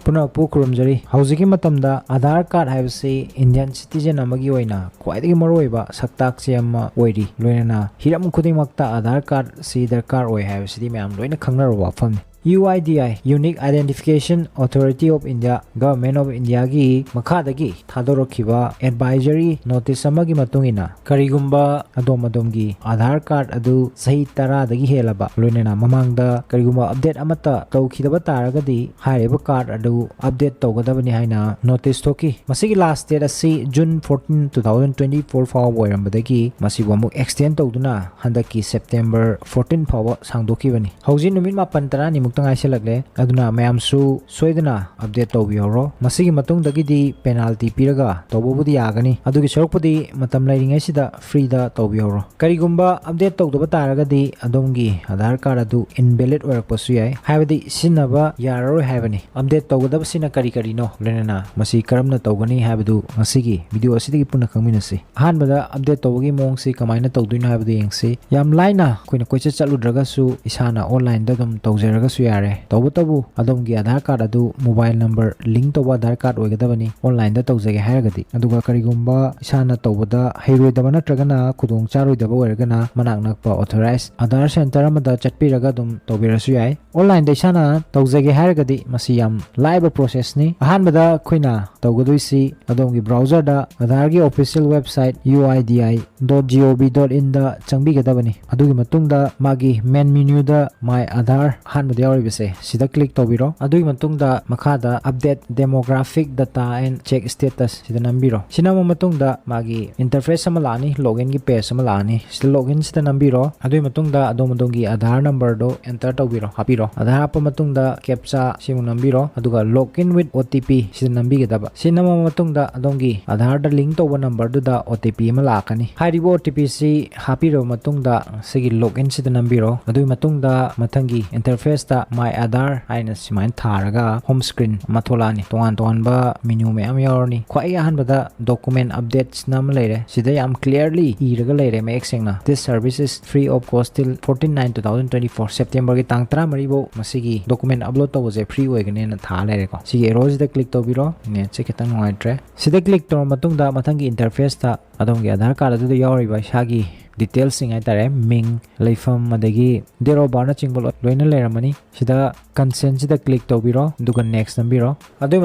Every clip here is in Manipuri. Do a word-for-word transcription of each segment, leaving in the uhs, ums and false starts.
ꯄꯨꯝꯅꯃꯛꯄꯨ ꯈꯨꯔꯨꯝꯖꯔꯤ꯫ ꯍꯧꯖꯤꯛꯀꯤ ꯃꯇꯝꯗ ꯑꯥꯙꯥꯔ ꯀꯥꯔꯗ ꯍꯥꯏꯕꯁꯤ ꯏꯟꯗꯤꯌꯟ ꯁꯤꯇꯤꯖꯦꯟ ꯑꯃꯒꯤ ꯑꯣꯏꯅ ꯈ꯭ꯋꯥꯏꯗꯒꯤ ꯃꯔꯨꯑꯣꯏꯕ ꯁꯛꯇꯥꯛꯁꯦ ꯑꯃ ꯑꯣꯏꯔꯤ꯫ ꯂꯣꯏꯅꯅ ꯍꯤꯔꯝ ꯈꯨꯗꯤꯡꯃꯛꯇ ꯑꯥꯙꯥꯔ ꯀꯥꯔꯗꯁꯤ ꯗꯔꯀꯥꯔ ꯑꯣꯏ ꯍꯥꯏꯕꯁꯤꯗꯤ ꯃꯌꯥꯝ ꯂꯣꯏꯅ ꯈꯪꯅꯔꯕ ꯋꯥꯐꯝꯅꯤ꯫ U I D A, Unique Identification Authority of India, Government of Indiaꯒꯤ ꯃꯈꯥꯗꯒꯤ ꯊꯥꯗꯣꯔꯛꯈꯤꯕ ꯑꯦꯗꯚꯥꯏꯖꯔꯤ ꯅꯣꯇꯤꯁ ꯑꯃꯒꯤ ꯃꯇꯨꯡ ꯏꯟꯅ, ꯀꯔꯤꯒꯨꯝꯕ ꯑꯗꯣꯝ ꯑꯗꯣꯝꯒꯤ ꯑꯥꯙꯥꯔ ꯀꯥꯔꯗ ꯑꯗꯨ ꯆꯍꯤ ꯇꯔꯥꯗꯒꯤ ꯍꯦꯜꯂꯕ, ꯂꯣꯏꯅꯅ ꯃꯃꯥꯡꯗ ꯀꯔꯤꯒꯨꯝꯕ ꯑꯞꯗꯦꯠ ꯑꯃꯠꯇ ꯇꯧꯈꯤꯗꯕ ꯇꯥꯔꯒꯗꯤ, ꯍꯥꯏꯔꯤꯕ ꯀꯥꯔꯗ ꯑꯗꯨ ꯑꯞꯗꯦꯠ ꯇꯧꯒꯗꯕꯅꯤ ꯍꯥꯏꯅ ꯅꯣꯇꯤꯁ ꯊꯣꯛꯈꯤ꯫ ꯃꯁꯤꯒꯤ ꯂꯥꯁ ꯗꯦꯠ ꯑꯁꯤ June fourteen, two thousand twenty-four ꯐꯥꯎꯕ ꯑꯣꯏꯔꯝꯕꯗꯒꯤ ꯃꯁꯤꯕꯨ ꯑꯃꯨꯛ ꯑꯦꯛꯁꯇꯦꯟ ꯇꯧꯗꯨꯅ ꯍꯟꯗꯛꯀꯤ September fourteen ꯐꯥꯎꯕ ꯁꯥꯡꯗꯣꯛꯈꯤꯕꯅꯤ꯫ ꯍꯧꯖꯤꯛ ꯅꯨꯃꯤꯠ ꯃꯥꯄꯟ ꯇꯔꯥꯅꯤꯃꯨꯛꯇ ꯉꯥꯏꯁꯤꯜꯂꯛꯂꯦ, ꯑꯗꯨꯅ ꯃꯌꯥꯝꯁꯨ ꯁꯣꯏꯗꯅ ꯑꯞꯗꯦꯠ ꯇꯧꯕꯤꯍꯧꯔꯣ꯫ ꯃꯁꯤꯒꯤ ꯃꯇꯨꯡꯗꯒꯤꯗꯤ ꯄꯦꯅꯥꯜꯇꯤ ꯄꯤꯔꯒ ꯇꯧꯕꯕꯨꯗꯤ ꯌꯥꯒꯅꯤ, ꯑꯗꯨꯒꯤ ꯁꯔꯨꯛꯄꯨꯗꯤ ꯃꯇꯝ ꯂꯩꯔꯤꯉꯩꯁꯤꯗ ꯐ꯭ꯔꯤꯗ ꯇꯧꯕꯤꯍꯧꯔꯣ꯫ ꯀꯔꯤꯒꯨꯝꯕ ꯑꯞꯗꯦꯠ ꯇꯧꯗꯕ ꯇꯥꯔꯒꯗꯤ ꯑꯗꯣꯝꯒꯤ ꯑꯥꯙꯥꯔ ꯀꯥꯔꯗ ꯑꯗꯨ ꯏꯟꯚꯦꯂꯤꯗ ꯑꯣꯏꯔꯛꯄꯁꯨ ꯌꯥꯏ, ꯍꯥꯏꯕꯗꯤ ꯁꯤꯖꯤꯟꯅꯕ ꯌꯥꯔꯔꯣꯏ ꯍꯥꯏꯕꯅꯤ꯫ ꯑꯞꯗꯦꯠ ꯇꯧꯒꯗꯕꯁꯤꯅ ꯀꯔꯤ ꯀꯔꯤꯅꯣ, ꯂꯣꯏꯅꯅ ꯃꯁꯤ ꯀꯔꯝꯅ ꯇꯧꯒꯅꯤ ꯍꯥꯏꯕꯗꯨ ꯉꯁꯤꯒꯤ ꯚꯤꯗꯤꯑꯣ ꯑꯁꯤꯗꯒꯤ ꯄꯨꯟꯅ ꯈꯪꯃꯤꯟꯅꯁꯤ꯫ ꯑꯍꯥꯟꯕꯗ ꯑꯞꯗꯦꯠ ꯇꯧꯕꯒꯤ ꯃꯑꯣꯡꯁꯤ ꯀꯃꯥꯏꯅ ꯇꯧꯗꯣꯏꯅꯣ ꯍꯥꯏꯕꯗꯨ ꯌꯦꯡꯁꯤ꯫ ꯌꯥꯝ ꯂꯥꯏꯅ ꯑꯩꯈꯣꯏꯅ ꯀꯣꯏꯆꯠ ꯆꯠꯂꯨꯗ꯭ꯔꯒꯁꯨ ꯏꯁꯥꯅ ꯑꯣꯟꯂꯥꯏꯟꯗ ꯑꯗꯨꯝ ꯇꯧꯖꯔꯒꯁꯨ ꯌꯥꯔꯦ꯫ ꯇꯧꯕꯇꯕꯨ ꯑꯗꯣꯝꯒꯤ ꯑꯥꯙꯥꯔ ꯀꯥꯔꯗ ꯑꯗꯨ ꯃꯣꯕꯥꯏꯜ ꯅꯝꯕꯔ ꯂꯤꯡ ꯇꯧꯕ ꯑꯥꯙꯥꯔ ꯀꯥꯔꯗ ꯑꯣꯏꯒꯗꯕꯅꯤ ꯑꯣꯟꯂꯥꯏꯟꯗ ꯇꯧꯖꯒꯦ ꯍꯥꯏꯔꯒꯗꯤ꯫ ꯑꯗꯨꯒ ꯀꯔꯤꯒꯨꯝꯕ ꯏꯁꯥꯅ ꯇꯧꯕꯗ ꯍꯩꯔꯣꯏꯗꯕ ꯅꯠꯇ꯭ꯔꯒꯅ ꯈꯨꯗꯣꯡ ꯆꯥꯔꯣꯏꯗꯕ ꯑꯣꯏꯔꯒꯅ ꯃꯅꯥꯛ ꯅꯛꯄ ꯑꯣꯊꯣꯔꯥꯏꯖ ꯑꯥꯙꯥꯔ ꯁꯦꯟꯇꯔ ꯑꯃꯗ ꯆꯠꯄꯤꯔꯒ ꯑꯗꯨꯝ ꯇꯧꯕꯤꯔꯁꯨ ꯌꯥꯏ꯫ ꯑꯣꯟꯂꯥꯏꯟꯗ ꯏꯁꯥꯅ ꯇꯧꯖꯒꯦ ꯍꯥꯏꯔꯒꯗꯤ ꯃꯁꯤ ꯌꯥꯝ ꯂꯥꯏꯕ ꯄ꯭ꯔꯣꯁꯦꯁꯅꯤ꯫ ꯑꯍꯥꯟꯕꯗ ꯑꯩꯈꯣꯏꯅ ꯇꯧꯒꯗꯣꯏꯁꯤ ꯑꯗꯣꯝꯒꯤ ꯕ꯭ꯔꯥꯎꯖꯔꯗ ꯑꯥꯙꯥꯔꯒꯤ official website U I D I dot G O V dot in ꯗ ꯆꯪꯕꯤꯒꯗꯕꯅꯤ꯫ ꯑꯗꯨꯒꯤ ꯃꯇꯨꯡꯗ ꯃꯥꯒꯤ ꯃꯦꯟ ꯃꯦꯅ꯭ꯌꯨꯗ My Aadhaar ꯑꯍꯥꯟꯕꯗ ꯌꯥꯎꯔꯤꯕꯁꯦ ꯁꯤꯗ ꯀ꯭ꯂꯤꯛ ꯇꯧꯕꯤꯔꯣ꯫ ꯑꯗꯨꯒꯤ ꯃꯇꯨꯡꯗ ꯃꯈꯥꯗ Update Demographic Data and Check Status ꯁꯤꯗ ꯅꯝꯕꯤꯔꯣ꯫ ꯁꯤ ꯅꯝꯃ ꯃꯇꯨꯡꯗ ꯃꯥꯒꯤ ꯏꯟꯇꯔꯐꯦꯁ ꯑꯃ ꯂꯥꯛꯑꯅꯤ, ꯂꯣꯒꯏꯟꯒꯤ ꯄꯦꯖ ꯑꯃ ꯂꯥꯛꯑꯅꯤ꯫ ꯁꯤꯗ ꯂꯣꯒꯏꯟꯁꯤꯗ ꯅꯝꯕꯤꯔꯣ꯫ ꯑꯗꯨꯒꯤ ꯃꯇꯨꯡꯗ ꯑꯗꯣꯝ ꯑꯗꯣꯝꯒꯤ ꯑꯥꯙꯥꯔ ꯅꯝꯕꯔꯗꯣ ꯑꯦꯟꯇꯔ ꯇꯧꯕꯤꯔꯣ, ꯍꯥꯞꯄꯤꯔꯣ꯫ ꯑꯥꯙꯥꯔ ꯍꯥꯞꯄ ꯃꯇꯨꯡꯗ ꯀꯦꯞꯆꯥ ꯁꯤꯃꯨꯛ ꯅꯝꯕꯤꯔꯣ, ꯑꯗꯨꯒ Login with O T P ꯁꯤꯗ ꯅꯝꯕꯤꯒꯗꯕ꯫ ꯁꯤ ꯅꯝꯃꯕ ꯃꯇꯨꯡꯗ ꯑꯗꯣꯝꯒꯤ ꯑꯥꯙꯥꯔꯗ ꯂꯤꯡ ꯇꯧꯕ ꯅꯝꯕꯔꯗꯨꯗ O T P ꯑꯃ ꯂꯥꯛꯀꯅꯤ꯫ ꯍꯥꯏꯔꯤꯕ O T P ꯁꯤ ꯍꯥꯞꯄꯤꯔꯕ ꯃꯇꯨꯡꯗ ꯁꯤꯒꯤ ꯂꯣꯒꯏꯟꯁꯤꯗ ꯅꯝꯕꯤꯔꯣ꯫ ꯑꯗꯨꯒꯤ ꯃꯇꯨꯡꯗ ꯃꯊꯪꯒꯤ ꯏꯟꯇꯔꯐꯦꯁꯇ My Aadhaar ꯍꯥꯏꯅ ꯁꯨꯃꯥꯏꯅ ꯊꯥꯔꯒ home screen ꯑꯃ ꯊꯣꯛꯂꯛꯑꯅꯤ꯫ ꯇꯣꯉꯥꯟ ꯇꯣꯉꯥꯟꯕ menu ꯃꯌꯥꯝ ꯌꯥꯎꯔꯅꯤ꯫ ꯈ꯭ꯋꯥꯏ ꯑꯍꯥꯟꯕꯗ document updates ꯅ ꯑꯃ ꯂꯩꯔꯦ꯫ ꯁꯤꯗ ꯌꯥꯝ clearly ꯏꯔꯒ ꯂꯩꯔꯦ ꯃꯌꯦꯛ ꯁꯦꯡꯅ, "This service is free of cost till fourteen nine two thousand twenty four", September ꯒꯤ ꯇꯥꯡ ꯇꯔꯥꯃꯔꯤ ꯐꯥꯎ ꯃꯁꯤꯒꯤ document upload ꯇꯧꯕꯁꯦ free ꯑꯣꯏꯒꯅꯦꯅ ꯊꯥ ꯂꯩꯔꯦꯀꯣ꯫ ꯁꯤꯒꯤ arrow ꯁꯤꯗ click ꯇꯧꯕꯤꯔꯣ꯫ Net ꯁꯦ ꯈꯤꯇꯪ ꯅꯨꯡꯉꯥꯏꯇ꯭ꯔꯦ꯫ ꯁꯤꯗ click ꯇꯧꯔꯕ ꯃꯇꯨꯡꯗ ꯃꯊꯪꯒꯤ interface ꯇ ꯑꯗꯣꯝꯒꯤ Aadhaar card ꯑꯗꯨꯗ ꯌꯥꯎꯔꯤꯕ ꯏꯁꯥꯒꯤ details ꯁꯤꯡ ꯍꯥꯏꯇꯥꯔꯦ, ꯃꯤꯡ, ꯂꯩꯐꯝ, ꯑꯗꯒꯤ date of birth ꯅꯆꯤꯡꯕ ꯂꯣꯏ-, ꯂꯣꯏꯅ ꯂꯩꯔꯝꯃꯅꯤ꯫ ꯁꯤꯗ consent ꯁꯤꯗ click ꯇꯧꯕꯤꯔꯣ, ꯑꯗꯨꯒ next ꯅꯝꯕꯤꯔꯣ꯫ ꯑꯗꯨꯒꯤ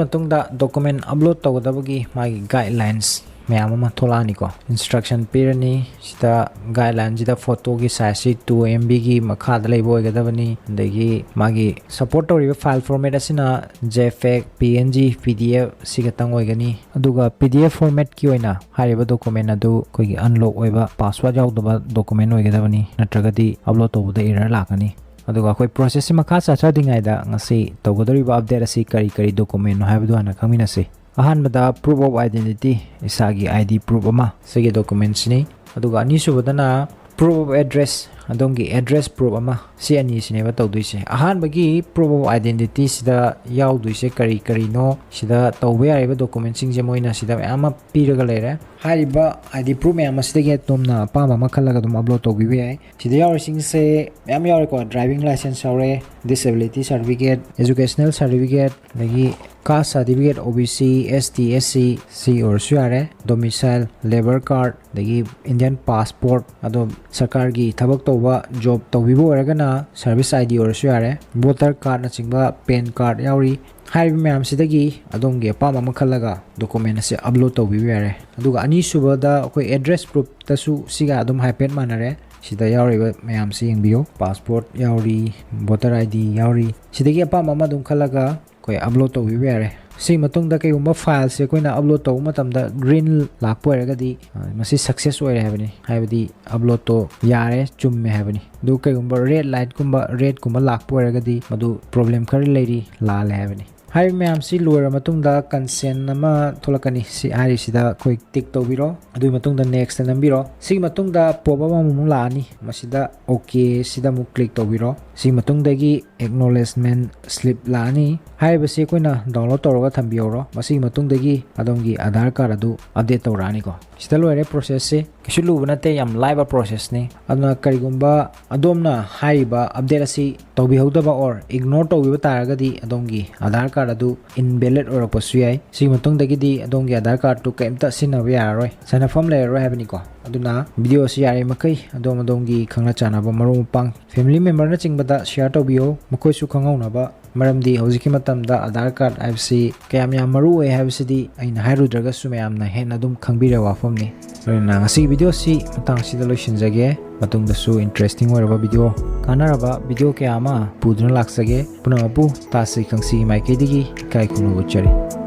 ꯃꯇꯨꯡꯗ document upload ꯇꯧꯒꯗꯕꯒꯤ ꯃꯥꯒꯤ guidelines ꯃꯌꯥꯝ ꯑꯃ ꯊꯣꯛꯂꯛꯑꯅꯤꯀꯣ꯫ Instruction ꯄꯤꯔꯅꯤ꯫ ꯁꯤꯗ guideline ꯁꯤꯗ photo ꯒꯤ size ꯁꯤ two M B ꯒꯤ ꯃꯈꯥꯗ ꯂꯩꯕ ꯑꯣꯏꯒꯗꯕꯅꯤ꯫ ꯑꯗꯒꯤ ꯃꯥꯒꯤ support ꯇꯧꯔꯤꯕ file format ꯑꯁꯤꯅ JPEG, PNG, PDF ꯁꯤ ꯈꯛꯇꯪ ꯑꯣꯏꯒꯅꯤ꯫ ꯑꯗꯨꯒ PDF format ꯀꯤ ꯑꯣꯏꯅ ꯍꯥꯏꯔꯤꯕ document ꯑꯗꯨ ꯑꯩꯈꯣꯏꯒꯤ unlock ꯑꯣꯏꯕ, password ꯌꯥꯎꯗꯕ document ꯑꯣꯏꯒꯗꯕꯅꯤ, ꯅꯠꯇ꯭ꯔꯒꯗꯤ upload ꯇꯧꯕꯗ error ꯂꯥꯛꯀꯅꯤ꯫ ꯑꯗꯨꯒ ꯑꯩꯈꯣꯏ process ꯁꯤ ꯃꯈꯥ ꯆꯠꯊꯗ꯭ꯔꯤꯉꯩꯗ ꯉꯁꯤ ꯇꯧꯒꯗꯧꯔꯤꯕ update ꯑꯁꯤ ꯀꯔꯤ ꯀꯔꯤ document ꯅꯣ ꯍꯥꯏꯕꯗꯨ ꯍꯥꯟꯅ ꯈꯪꯃꯤꯟꯅꯁꯤ꯫ ꯑꯍꯥꯟꯕꯗ proof of identity, ꯏꯁꯥꯒꯤ ID proof ꯑꯃ, ꯁꯤꯒꯤ document ꯁꯤꯅꯤ꯫ ꯑꯗꯨꯒ ꯑꯅꯤꯁꯨꯕꯗꯅ proof of address, ꯑꯗꯣꯝꯒꯤ address proof ꯑꯃ, ꯁꯤ ꯑꯅꯤꯁꯤꯅꯦꯕ ꯇꯧꯗꯣꯏꯁꯦ꯫ ꯑꯍꯥꯟꯕꯒꯤ proof of identity ꯁꯤꯗ ꯌꯥꯎꯗꯣꯏꯁꯦ ꯀꯔꯤ ꯀꯔꯤꯅꯣ, ꯁꯤꯗ ꯇꯧꯕ ꯌꯥꯔꯤꯕ document ꯁꯤꯡꯁꯦ ꯃꯣꯏꯅ ꯁꯤꯗ ꯃꯌꯥꯝ ꯑꯃ ꯄꯤꯔꯒ ꯂꯩꯔꯦ꯫ ꯍꯥꯏꯔꯤꯕ ID proof ꯃꯌꯥꯝ ꯑꯁꯤꯗꯒꯤ ꯑꯗꯣꯝꯅ ꯑꯄꯥꯝꯕ ꯑꯃ ꯈꯜꯂꯒ ꯑꯗꯨꯝ upload ꯇꯧꯕꯤꯕ ꯌꯥꯏ꯫ ꯁꯤꯗ ꯌꯥꯎꯔꯤꯁꯤꯡꯁꯦ ꯃꯌꯥꯝ ꯌꯥꯎꯔꯦꯀꯣ꯫ Driving license ꯌꯥꯎꯔꯦ, disability certificate, educational certificate, ꯑꯗꯒꯤ caste certificate, OBC, ST, SC, ꯁꯤ ꯑꯣꯏꯔꯁꯨ ꯌꯥꯔꯦ, domicile, labour card, ꯑꯗꯒꯤ Indian passport, ꯑꯗꯣ ꯁꯔꯀꯥꯔꯒꯤ ꯊꯕꯛ ꯇꯧꯕ, job ꯇꯧꯕꯤꯕ ꯑꯣꯏꯔꯒꯅ service ID ꯑꯣꯏꯔꯁꯨ ꯌꯥꯔꯦ, voter card ꯅꯆꯤꯡꯕ, PAN card ꯌꯥꯎꯔꯤ꯫ ꯍꯥꯏꯔꯤꯕ ꯃꯌꯥꯝꯁꯤꯗꯒꯤ ꯑꯗꯣꯝꯒꯤ ꯑꯄꯥꯝꯕ ꯑꯃ ꯈꯜꯂꯒ document ꯑꯁꯦ upload ꯇꯧꯕꯤꯕ ꯌꯥꯔꯦ꯫ ꯑꯗꯨꯒ ꯑꯅꯤꯁꯨꯕꯗ ꯑꯩꯈꯣꯏ address proof ꯇꯁꯨ ꯁꯤꯒ ꯑꯗꯨꯝ ꯍꯥꯏꯐꯦꯠ ꯃꯥꯟꯅꯔꯦ꯫ ꯁꯤꯗ ꯌꯥꯎꯔꯤꯕ ꯃꯌꯥꯝꯁꯤ ꯌꯦꯡꯕꯤꯌꯨ꯫ Passport ꯌꯥꯎꯔꯤ, voter ID ꯌꯥꯎꯔꯤ꯫ ꯁꯤꯗꯒꯤ ꯑꯄꯥꯝꯕ ꯑꯃ ꯑꯗꯨꯝ ꯈꯜꯂꯒ ꯑꯩꯈꯣꯏ upload ꯇꯧꯕꯤꯕ ꯌꯥꯔꯦ꯫ ꯁꯤꯒꯤ ꯃꯇꯨꯡꯗ ꯀꯩꯒꯨꯝꯕ file ꯁꯦ ꯑꯩꯈꯣꯏꯅ upload ꯇꯧꯕ ꯃꯇꯝꯗ green ꯂꯥꯛꯄ ꯑꯣꯏꯔꯒꯗꯤ, ꯑ, ꯃꯁꯤ success ꯑꯣꯏꯔꯦ ꯍꯥꯏꯕꯅꯤ, ꯍꯥꯏꯕꯗꯤ upload ꯇꯣ ꯌꯥꯔꯦ, ꯆꯨꯝꯃꯦ ꯍꯥꯏꯕꯅꯤ꯫ ꯑꯗꯨ ꯀꯩꯒꯨꯝꯕ red light ꯀꯨꯝꯕ, red ꯀꯨꯝꯕ ꯂꯥꯛꯄ ꯑꯣꯏꯔꯒꯗꯤ ꯃꯗꯨ problem ꯈꯔ ꯂꯩꯔꯤ, ꯂꯥꯜꯂꯦ ꯍꯥꯏꯕꯅꯤ꯫ ꯍꯥꯏꯔꯤꯕ ꯃꯌꯥꯝꯁꯤ ꯂꯣꯏꯔ ꯃꯇꯨꯡꯗ consent ꯑꯃ ꯊꯣꯛꯂꯛꯀꯅꯤ꯫ ꯁꯤ ꯍꯥꯏꯔꯤꯁꯤꯗ ꯑꯩꯈꯣꯏ tick ꯇꯧꯕꯤꯔꯣ꯫ ꯑꯗꯨꯒꯤ ꯃꯇꯨꯡꯗ next ꯅꯝꯕꯤꯔꯣ꯫ ꯁꯤꯒꯤ ꯃꯇꯨꯡꯗ pop up ꯑꯃꯃꯨꯛ ꯂꯥꯛꯑꯅꯤ꯫ ꯃꯁꯤꯗ OK ꯁꯤꯗ ꯑꯃꯨꯛ click ꯇꯧꯕꯤꯔꯣ꯫ ꯁꯤꯒꯤ ꯃꯇꯨꯡꯗꯒꯤ acknowledgement slip ꯂꯥꯛꯑꯅꯤ꯫ ꯍꯥꯏꯔꯤꯕꯁꯤ ꯑꯩꯈꯣꯏꯅ download ꯇꯧꯔꯒ ꯊꯝꯕꯤꯍꯧꯔꯣ꯫ ꯃꯁꯤꯒꯤ ꯃꯇꯨꯡꯗꯒꯤ ꯑꯗꯣꯝꯒꯤ ꯑꯙꯥꯔ card ꯑꯗꯨ update ꯇꯧꯔꯛꯑꯅꯤꯀꯣ꯫ ꯁꯤꯗ ꯂꯣꯏꯔꯦ process ꯁꯤ꯫ ꯀꯩꯁꯨ ꯂꯨꯕ ꯅꯠꯇꯦ, ꯌꯥꯝ ꯂꯥꯏꯕ process ꯅꯤ꯫ ꯑꯗꯨꯅ ꯀꯔꯤꯒꯨꯝꯕ ꯑꯗꯣꯝꯅ ꯍꯥꯏꯔꯤꯕ update ꯑꯁꯤ ꯇꯧꯕꯤꯍꯧꯗꯕ or ignore ꯇꯧꯕꯤꯕ ꯇꯥꯔꯒꯗꯤ ꯑꯗꯣꯝꯒꯤ ꯑꯙꯥꯔ card ꯑꯗꯨ invalid ꯑꯣꯏꯔꯛꯄꯁꯨ ꯌꯥꯏ꯫ ꯁꯤꯒꯤ ꯃꯇꯨꯡꯗꯒꯤꯗꯤ ꯑꯗꯣꯝꯒꯤ ꯑꯙꯥꯔ card ꯇꯨ ꯀꯔꯤꯝꯇ ꯁꯤꯖꯤꯟꯅꯕ ꯌꯥꯔꯔꯣꯏ, ꯁꯥꯟꯅꯐꯝ ꯂꯩꯔꯔꯣꯏ ꯍꯥꯏꯕꯅꯤꯀꯣ꯫ ꯑꯗꯨꯅ video ꯑꯁꯤ ꯌꯥꯔꯤꯃꯈꯩ ꯑꯗꯣꯝ ꯑꯗꯣꯝꯒꯤ ꯈꯪꯅ ꯆꯥꯟꯅꯕ ꯃꯔꯨꯞ ꯃꯄꯥꯡ, family member ꯅꯆꯤꯡꯕꯗ share ꯇꯧꯕꯤꯌꯨ, ꯃꯈꯣꯏꯁꯨ ꯈꯪꯍꯧꯅꯕ꯫ ꯃꯔꯝꯗꯤ ꯍꯧꯖꯤꯛꯀꯤ ꯃꯇꯝꯗ ꯑꯙꯥꯔ card ꯍꯥꯏꯕꯁꯤ ꯀꯌꯥꯝ ꯌꯥꯝ ꯃꯔꯨ ꯑꯣꯏ ꯍꯥꯏꯕꯁꯤꯗꯤ ꯑꯩꯅ ꯍꯥꯏꯔꯨꯗ꯭ꯔꯒꯁꯨ ꯃꯌꯥꯝꯅ ꯍꯦꯟꯅ ꯑꯗꯨꯝ ꯈꯪꯕꯤꯔꯕ ꯋꯥꯐꯝꯅꯤ꯫ ꯂꯣꯏꯅꯅ ꯉꯁꯤꯒꯤ video ꯑꯁꯤ ꯃꯇꯥꯡꯁꯤꯗ ꯂꯣꯏꯁꯤꯟꯖꯒꯦ꯫ ꯃꯇꯨꯡꯗꯁꯨ interesting ꯑꯣꯏꯔꯕ video, ꯀꯥꯟꯅꯔꯕ video ꯀꯌꯥ ꯑꯃ ꯄꯨꯗꯨꯅ ꯂꯥꯛꯆꯒꯦ꯫ ꯄꯨꯝꯅꯃꯛꯄꯨ ꯇꯥꯁꯤ ꯈꯪꯁꯤꯒꯤ ꯃꯥꯏꯀꯩꯗꯒꯤ ꯏꯀꯥꯏ ꯈꯨꯝꯅꯕ ꯎꯠꯆꯔꯤ꯫